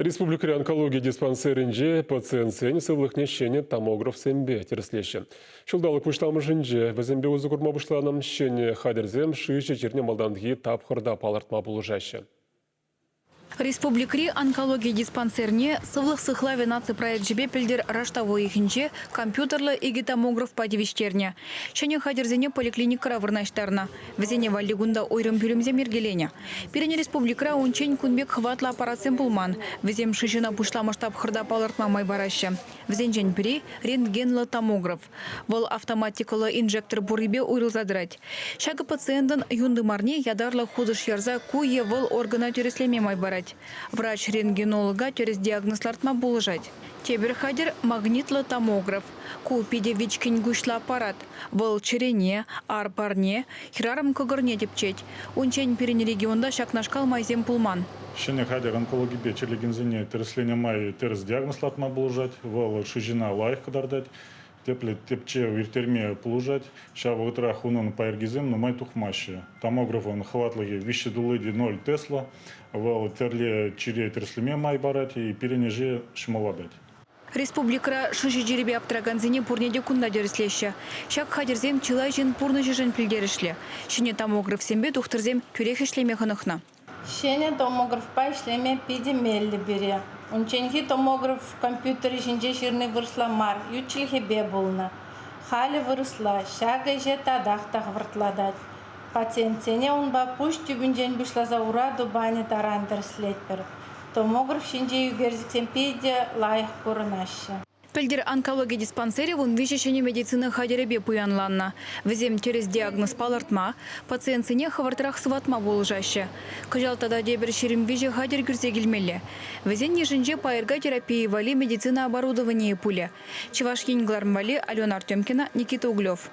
Республикӑри онкологи диспансерӗнче пациентсен сывлӑхне ҫӗнӗ томографсемпе тӗрӗслеҫҫӗ. Ҫулталӑк пуҫламӑшӗнче вӗсемпе усӑ курма пуҫланӑ ҫӗнӗ хатӗрсем шыҫӑ чирне малтанхи тапхӑрта палӑртма пулӑшаҫҫӗ. Республикӑри онкологи диспансерне Сывлӑх сыхлавӗ наци проекчӗпе пӗлтӗр раштав уйӑхӗнче компьютерлӑ икӗ томографпа тивӗҫтернӗ. Ҫӗнӗ хатӗрсене поликлиникӑра вырнаҫтарнӑ. Вӗсене валли кунта уйрӑм пӳлӗмсем йӗркеленӗ. Пирӗн республикӑра унччен кун пек хӑватлӑ аппаратсем пулман. Вӗсем шыҫӑна пуҫламӑш тапхӑрта палӑртма май параҫҫӗ. Вӗсенчен пӗри, рентгенлӑ томограф. Вӑл автоматикӑллӑ инжектор пуррипе уйрӑлса тӑрать. Ҫакӑ пациентӑн юн тымарне ятарлӑ хутӑш ярса ку е вӑл органа тӗрӗслеме май парать. Врач рентгенолога тӗрӗс диагноз лартма пулӑшать. Тепӗр хатӗр, магнитлӑ томограф. Ку питӗ вичкӗн куҫлӑ аппарат. Вӑл чӗрене, ар парне, хӗрарӑм кӑкӑрне тӗпчет. Унччен пирӗн регионта ҫакнашкал майсем пулман. Ҫӗнӗ хатӗр онкологипе чирлекенсене тӗрӗсленӗ май тӗрӗс диагноз лартма пулӑшать. Вӑл шыҫӑна лайӑх кӑтартать, тӗплӗ тӗпчев ирттерме пулӑшать. Ҫав вӑхӑтрах унӑн пайӑркисем нумай тухмаҫҫӗ. Томографӑн хӑватлӑхӗ 3,0 Тесла. Вӑл тӗрлӗ чире тӗрӗслеме май парать, пирӗн ӗҫе ҫӑмӑллатать. Республикӑра шыҫӑ чирӗпе аптӑракансене пурне те кунта тӗрӗслеҫҫӗ. Ҫак хатӗрсем чылай ҫын пурнӑҫӗшӗн пӗлтерӗшлӗ. Ҫӗнӗ томографсемпе тухтӑрсем тӳрех ӗҫлеме хӑнӑхнӑ. Ҫӗнӗ томографпа ӗҫлеме питӗ меллӗ пире. Унчченхи томограф компьютерӗ ҫинче ҫырни вырӑсла мар, ют чӗлхепе пулнӑ. Халӗ вырӑсла, ҫакӑ ӗҫе татах та хӑвӑртлатать. Пациентсене унпа пуҫ тӳпинчен пуҫласа ура тупанӗ таран тӗрӗслетпӗр. Томограф ҫинчи ӳкерчӗксем питӗ лайӑх курӑнаҫҫӗ. Пӗлтӗр онкологи диспансерӗ 13 ҫӗнӗ медицина хатӗрӗпе пуянланнӑ. Вӗсем тӗрӗс диагноз палӑртма, пациентсене хӑвӑртрах сыватма пулӑшаҫҫӗ. Кӑҫал тата тепӗр 23 хатӗр кӳрсе килмелле. Вӗсен йышӗнче пайӑрка терапийӗ валли медицина оборудованийӗ пулӗ. Чӑваш Ен кӑларӑм валли Алена Артемкина, Никита Углев.